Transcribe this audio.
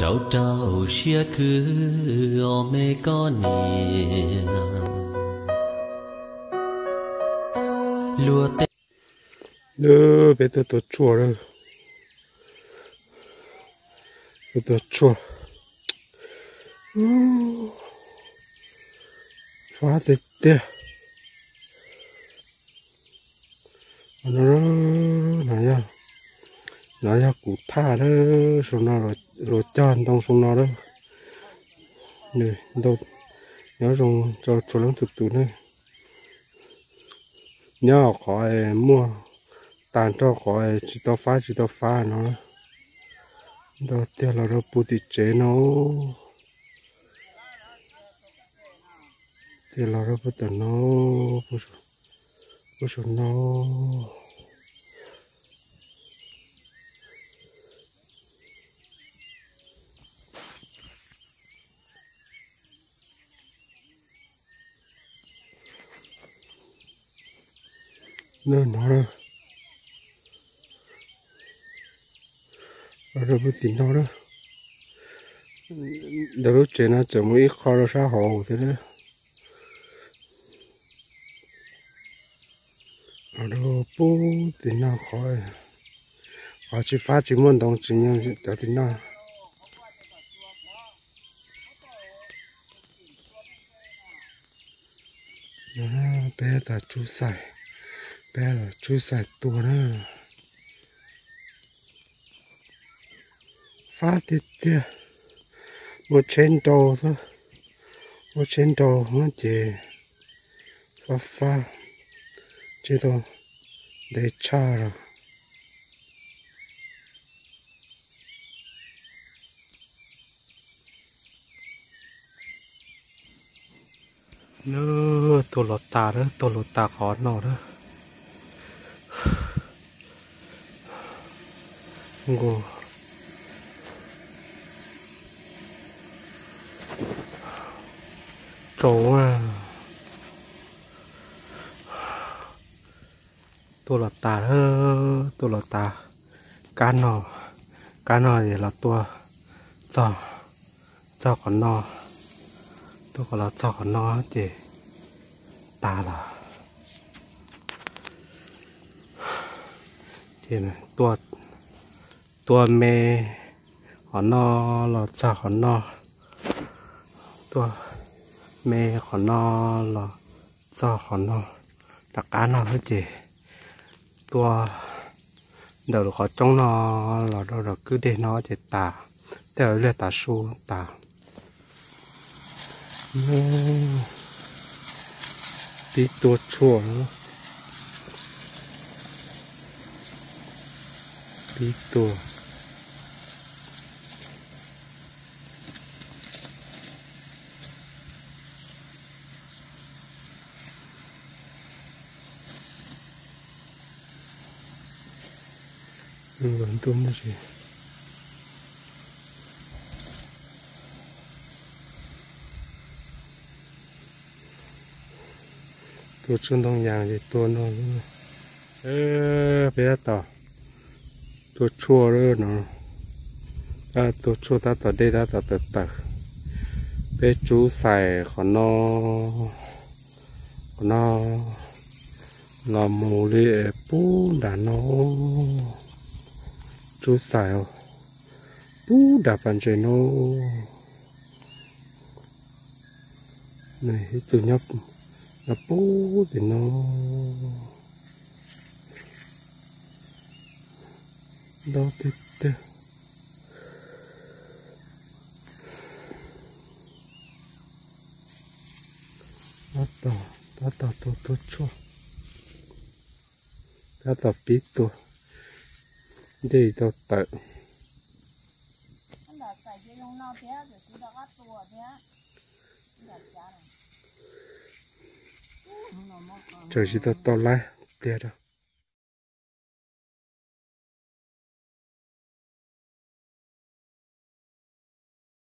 Rau rau siab khwv os me koj niam. Luag tej, peb tuaj tua tshuaj lawm. Tuaj tua tshuaj. Fab tiag tiag. No, no yog kuv thaj lawm, saum no luag cog ntoo saum no lawm. Nws ntoo nyob zoo rau txhua leej txhua tus ne. Nyob qhov muaj tas nrho qhov tsis tau fab tsis tau fab no. Ntau tiag los rau puag tim tsev no. Tiag los rau puag tom no, puag saum no. No, no, rau puag tim no lawm. Ntawm lub tsev no tseem muaj ib qho rau sab hauv thiab. Rau puag tim no qhov, qhov tsis fab tsis muaj ntoo tsis nyob cov tim no. Peb tom tsub xais, peb tom tsub xais tua na. Fab tiag tiag. Muaj tsheb nrau xwb, muaj tsheb nrau no ces fab fab, tsis tau ntev tshaj los. Lawm, tuaj los tas lawm, tuaj los tas qhov no lawm. Nkaus rau, tuaj los tas lawm, tuaj los tas. Kab no, kab no es los tua txog, txog qhov no, tuaj los txog qhov no ces tas lawm. Ces tua, tua me qhov no los txog qhov no, tua me qhov no los txog qhov no, rov qab no xwb ces tua ntawm lub qhov roob no los rau lub kwj deg no ces tas, tej zaum ib pliag tav su tas. Pib tua tshuaj, pib tua. Ntuj muaj tsis, tua tshuaj ntoo yas ces tua no. Peb tab tom tua tshuaj no, tua tshuaj tab tom dej tab tom tawm tawm. Peb tsub xais qhov no, qhov no los mus li pub nram no, tsub xais pub nram pas ntses no. Ib tug nyob pub tim no. Ntau tiag tiag. Tab tom, tab tom tua tua tshuaj, tab tom pib tua, dej tau tawm. Tseem tsis tau tau laib pliag rau.